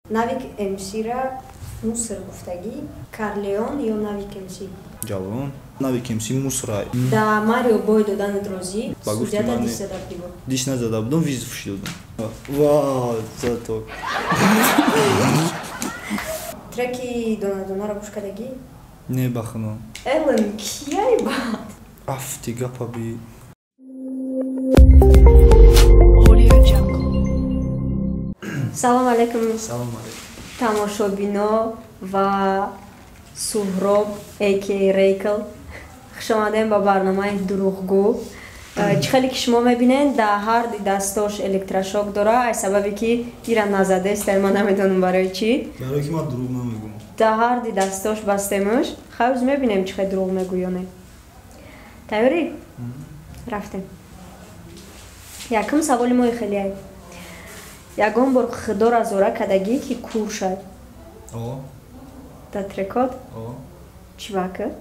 Навик МС-ра мусор гуфтагӣ, Карлеон ё Навик МС? Ҷавон. Навик МС мусора. Да Марио бой доданат розӣ, судья да диш зада будӣ? Диш назада будам, визов шидодам. Ва, зато. Треки Донадонаро гӯш кардагӣ? Не, бахно. Эллен кияй бад? Афти гапа би. Салом алейкум. Салом алейкум. Тамошобино ва Суҳроб а.к.а. Рейкл. Хуш омадем ба барномаи Дурӯғгӯ. Чӣ хеле ки шумо мебинед, дар ҳар ди дастош электрошок дора, аз сабабе ки ира назадест, ман намедонам барои чӣ. Барои ки ман дурӯғ намегӯям. Дар ҳар ди дастош бастемуш. Хайр, мебинем чӣ хел дурӯғ мегӯёне. Тайёрӣ? Рафтем. Якум саволи мои хеле. Ягон бор худоро зора кардагӣ ки кур шад? О. Дар трекот? О. Чӣ бака?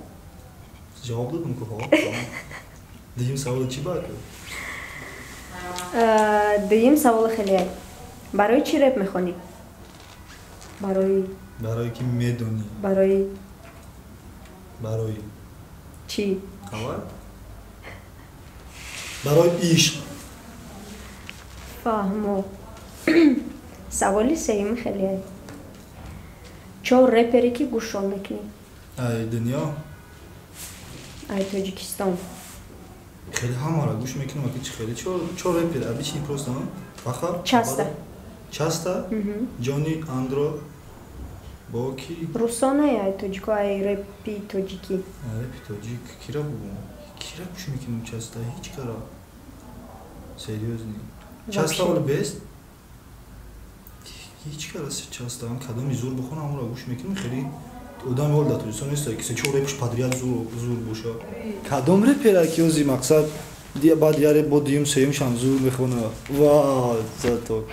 Ҷавоб додам ку ҳо. Дуюм савол чӣ бака? Дуюм саволи хеле. Барои чӣ реп мехонӣ? Барои ки медонӣ. Барои чӣ? Аввал? Барои ишқ. Фаҳмо. Саволи сеюми хеле. Чор репере ки гӯшон мекунӣ? Ай дунё? Ай Тоҷикистон. Хеле ҳамаро гӯш мекунам, ки чӣ хеле чор репер обычный просто, Фахр? Часто. Часто? Ҷони Андро, Боки. Русона ай тоҷико, ай репи тоҷикӣ. Репи тоҷик кира бугум? Кира гӯш мекунам часто? Ҳеҷ кара. Серьёзно. Часто оли бест? Ҳеҷ кара часто ам кадоми зур бихонам, ҳамонро гӯш мекунам. Хеле одами ҳол дар Тоҷикистон нест, ки се чор репш подряд зур боша. Кадом репера ки ози мақсад баъд я реп бо дуюм сеюмшам зур мехона. Ва, зато.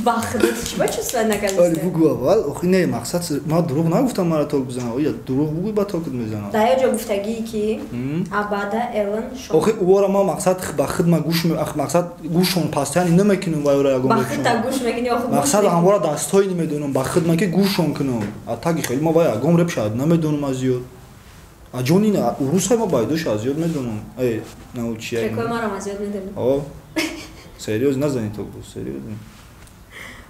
Ба худо чӣ ба чувствовать накардӣ? Оли бугу аввал, охи не, мақсад ман дурӯғ нагуфтам, мара ток бизанам. Оя дурӯғ бугӯй, ба токат мезанам. Дар як ҷо гуфтагӣ ки Абада Эллен шо. Охи ӯро ман мақсад ба худ ман гӯш мақсад гӯшон пастяни намекунам ва ӯро ягон. Ба худ та гӯш мекунӣ охи. Мақсад ҳамвора дастҳои намедонам, ба худ ман ки гӯшон кунам. А таги хеле ман ва ягон реп шояд намедонам аз ёд. А ҷони на урусай ман байдош аз ёд медонам. Эй, научи. Трекои маро аз ёд медонӣ? О. Серьёзно назани ток, серьёзно.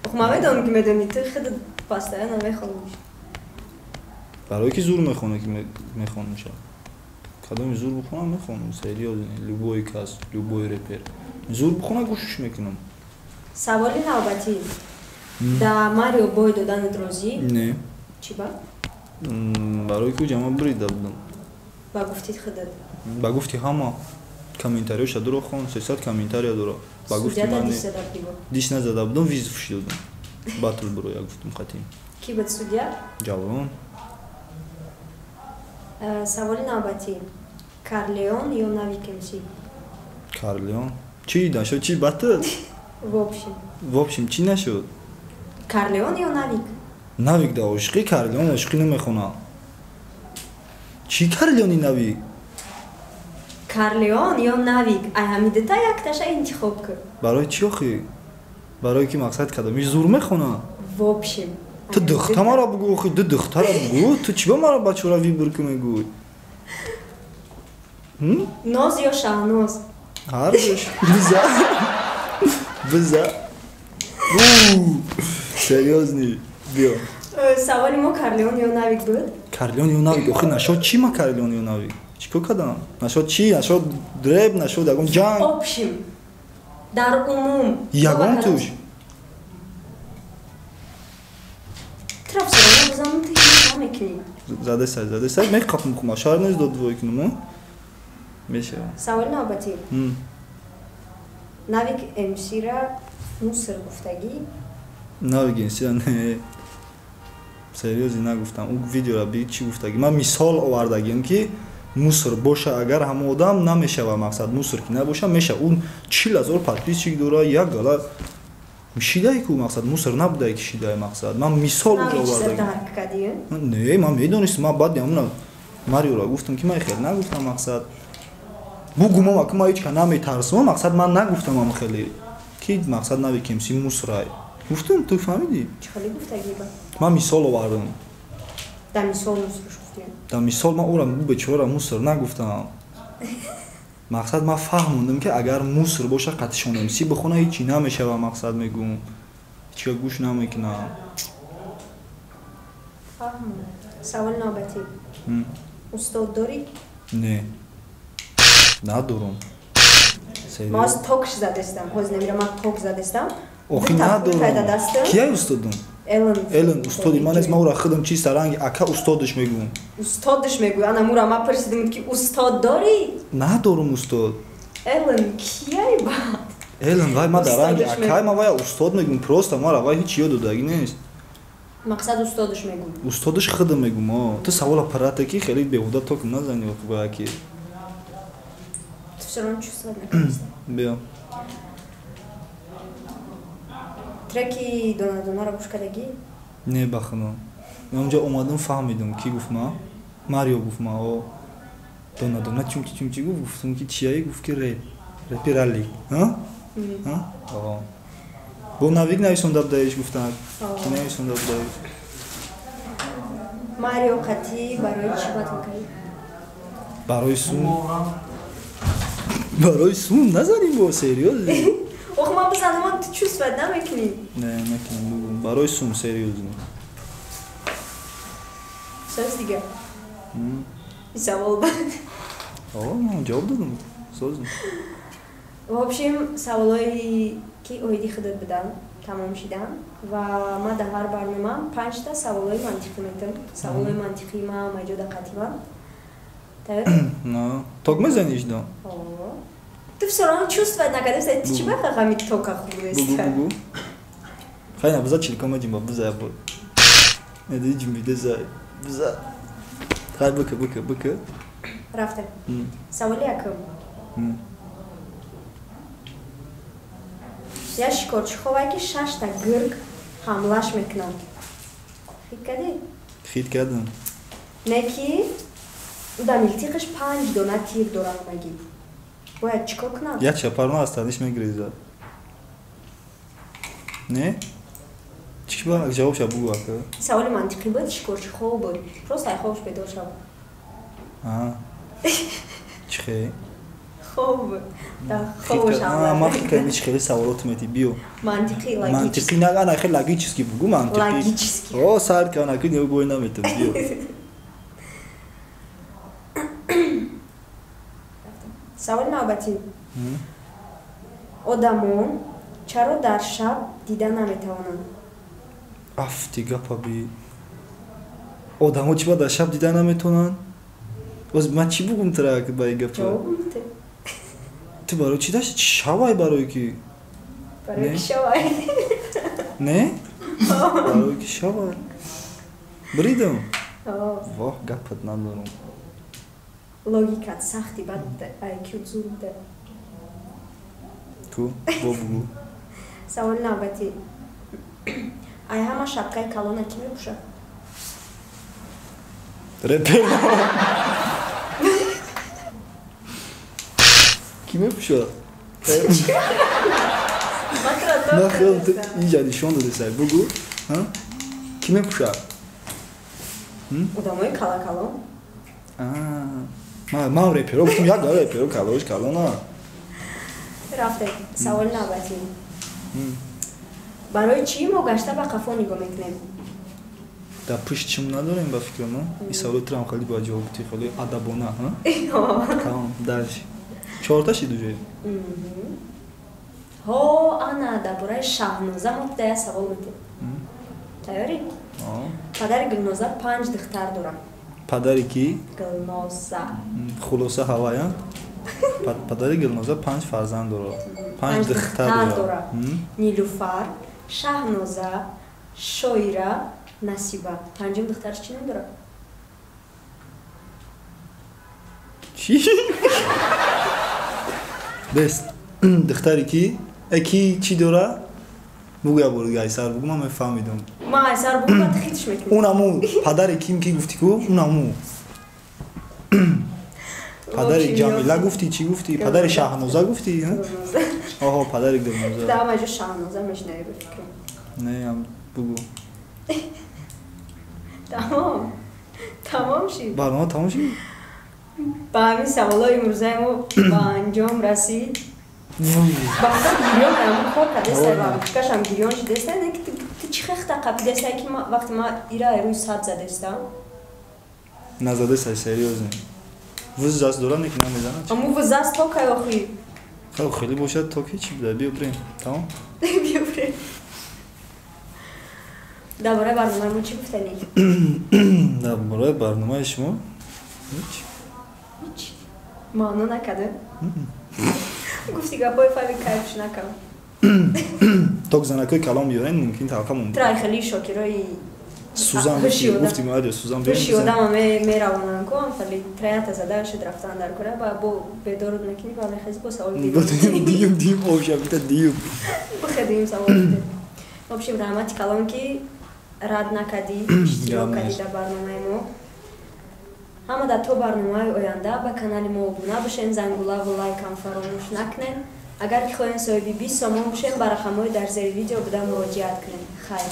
Ох, ман медонам ки медонӣ, ту худат постоянно мехонӣ. Барои ки зур мехонӣ ки мехонам ша. Кадоми зур бихонам мехонам, серьёзно, любой кас, любой репер. Зур бихонам гӯшш мекунам. Саволи навбатӣ. Да Марио бой доданат розӣ? Не. Чӣ ба? Барои ки ҷама бурида будам. Ба гуфти худат? Ба гуфти ҳама. Комментариёша дуро хон, 300 комментария дуро. Ба гуфти ман диш назада будам, визов шидодам. Батл буро я гуфтам қатъи. Ки буд судья? Ҷавон. Саволи навбатӣ. Карлеон ё Навик МС? Карлеон. Чӣ нашуд? Чӣ батл? В общем. В общем, чӣ нашуд? Карлеон ё Навик? Навик да ошиқи, Карлеон ошиқи намехонам. Чӣ Карлеони Навик? Карлеон ё Навик? Ай ҳамин дута якташа интихоб кун. Барои чӣ охи? Барои ки мақсад кардам, иш зур мехона. В общем. Ту духта маро бугӯ, охи, ду духтара бугӯ, ту чӣ ба маро бачора выбор ку мегӯй? Ноз ё Шаҳноз? Ҳар душ. Биза. Биза. Серьёзно, биё. Саволи мо Карлеон ё Навик буд? Карлеон ё Навик, охи нашод чӣ ма Карлеон ё Навик? Чӣ кор кардам? Нашод чӣ? Нашод реп, нашод ягон ҷанг? Общем. Дар умум. Ягон туш. Траф савол бизанам, ту ҳеҷ намекунӣ. Задесай, задесай, меқапам хума, шаҳр нест дод двой кунам, мешава. Саволи навбатӣ. Навик МС-ра мусор гуфтагӣ? Навик МС-ра не. Серьёзно нагуфтам. Ӯ видеора би чӣ гуфтагӣ? Ман мисол овардагим ки мусор боша агар ҳама одам намешава мақсад мусор ки набоша меша. Ӯ 40,000 подписчик дора, як гала шидае ку мақсад мусор набудае ки шидае мақсад. Ман мисол уҷо овардагим. Не, ман медонистам, ман баъд ҳамона Мариора гуфтам ки ман хел нагуфтам мақсад. Бугумам ки ман ҳеҷ ка наметарсам, мақсад ман нагуфтам ам хеле. Ки мақсад Навик МС мусрай. Гуфтам, ту фаҳмидӣ? Чӣ хеле гуфтагӣ ба? Ман мисол овардам. Да мисол мусрш гуфтӣ. Да мисол ман ӯра бечора муср нагуфтам. Мақсад ман фаҳмондам ки агар муср боша қатишон МС бихона ҳеҷ намешава мақсад мегӯм. Ҳеҷ гӯш намекунам. Фаҳмам. Савол навбатӣ. Устод дорӣ? Не. Надорам. Ман аз токш задестам. Ҳозир намерам, ман ток задестам. Охи надорам. Кияй устодум? Элен. Элен устоди ман нест, ман ӯра худам чиста ранги ака устодаш мегӯм. Устодаш мегӯй. Ана мура ман пурсидам ки устод дорӣ? Надорам устод. Элен кияй бад? Элен вай ман дар ранги акай ман вай устод мегӯм, просто мара вай ҳеҷ ёд додагӣ нест. Мақсад устодаш мегӯм. Устодаш худам мегӯм. О, ту савола парате ки хеле беҳуда ток назанӣ ба ки. Ту всё равно чувствовать наконец-то. Биё. Треки Дона-Донаро гӯш кардагӣ? Не, бахно. Ман онҷо омадам фаҳмидам ки гуфт ма. Марио гуфт ма, о. Дона-Дона чумчи чумчи гуфт, гуфтам ки чияи, гуфт ки реп. Репи ралли. Ҳа? Ҳа? О. Бо Навик нависонда будаиш гуфтам. Ки нависонда будаиш? Марио қатӣ барои чӣ батл кардӣ? Барои сум. Барои сум назанем бо серьёзно. Ох, ман бизанам, ту чувствовать намекунӣ? Не, мекунам, бугум. Барои сум серьёзно. Соз дига. Савол бад. О, ман ҷавоб додам. Соз. В общем, саволҳое ки оиди худат буданд, тамом шиданд ва ман дар ҳар барнома 5та саволҳои мантиқӣ метам. Саволҳои мантиқии ман маҷода қатимам. Тайёр? На. Ток мезаниш да? О. Ту всё равно чувствовать накардӣ, ту чӣ баха ҳами тока хурдест? Бугу, бугу. Хайна, биза чилка медим, ба биза бо. Эди ҷумбиде зай. Биза. Хай бика, бика, бика. Рафтем. Саволи якум. Я шикорчи ховай ки 6та гирг ҳамлаш мекунанд. Хит кардӣ? Хит кардам. Не ки дар милтиқаш 5 дона тир дорад ҳамагӣ. Бояд чӣ кор кунам? Як чапарма аз таниш мегирезад. Не? Чӣ ба ҷавобша бугу ака? Саволи мантиқӣ буд, шикорчи хов буд. Просто ай ховш бедор шав. Аа. Чӣ хе? Хов буд. Да ховш ҳамла. Ман фикр кардам ҳеҷ хеле саволот метӣ, биё. Мантиқӣ, логически. Мантиқӣ на, ана хеле логически бугу, мантиқӣ. Логически. О, сар кан, ака не бой наметам, биё. Саволи навбатӣ. Одамон чаро дар шаб дида наметавонанд? Афти гапа би. Одамо чӣ ба дар шаб дида наметавонанд? Боз ман чӣ бугум тра ба ин гапа? Ҷавоб бите. Ту барои чӣ дашти? Шавай барои ки? Барои ки шавай. Не? Барои ки шавай. Бридам? Воҳ, гапат надорам. Логикат сахти бад IQ зуд буда. Ку? Бо бугу. Саволи навбатӣ. Ай ҳама шапкаи калона кӣ мепӯшад? Репер. Кӣ мепӯшад? Ман хеле ту инҷа нишон додесай. Бугу. Кӣ мепӯшад? Одамои кала-калон. Ман реперо гуфтам, як дара реперо калош калона. Рафтем. Саволи навбатӣ. Барои чӣ мо гашта ба қафо нигоҳ мекунем? Дар пушт чим надорем ба фикр мо? Ин саволи туам хеле бояд ҷавоб бидӣ, хеле адабона, ҳа? Тамом, дальше. 4та шид уже? Ҳо, ана дар бораи Шаҳноза мо туда як савол метем. Тайёрӣ? Падари Гулноза 5 духтар дорад. Падари ки? Гулноза. Хулоса ҳавая? Падари Гулноза 5 фарзанд дорад. 5 духтар дорад. Нилуфар, Шаҳноза, Шоира, Насиба. 5-ум духтараш чӣ ном дорад? Чӣ? Бест. Духтари ки? Ки чӣ дорад? Бугу як бор дига айсар бугу, ман мефаҳмидам. Ман айсар бугу, баъд хитш мекунӣ. Унаму падари ким ки гуфтӣ ку? Унаму. Падари Ҷамила гуфтӣ, чӣ гуфтӣ? Падари Шаҳноза гуфтӣ? Оҳо, падари Гулноза. Да, ма ҷо Шаҳноза мешнавӣ, ба фикрам. Не, ам бугу. Тамом, тамом шид. Барнома тамом шид. Ба ҳамин саволҳои имрӯзаи мо ба анҷом расид. Ба худо, гирён ам кор кардестай ва ручкашам гирён шидестай. Не, ки ту чӣ хехта қапидестай, ки вақте ма ира рӯи сад задестам? Назадесай, серьёзно. Вуз дора, не ки намезанад. Аму вузаст токай охи. Хел хеле бошад, то ки чӣ буда? Биё бирем, тамом. Биё бирем. Дар бораи барномаи мо чӣ гуфтанӣ? Дар бораи барномаи шумо ҳеҷ. Ҳеҷ маъно накарда гуфти, гапҳои фави кайфш накам. Ток занакои калом биёрен, мумкин талқамон. Трай хеле шокирои. Сузан гуфти, мояд сузан. Ҳуши одама меравонанд ку, хеле траята зада шуд, рафтан дар кора ба бо бедорот мекунӣ ва мехези, бо савол. Диюм, диюм обша бита диюм. Бихе, савол. В общем, раҳмати калон, ки рад накардӣ, иштирок кардӣ дар барномаи мо. Ҳама дар то барномаи оянда ба канали мо обуна бошен, зангулаву лайкам фаромӯш накунед. Агар ки хоҳем соҳиби 20 сомон бошем, ба рақамҳои дар зери видео буда муроҷиат кунед. Хайр.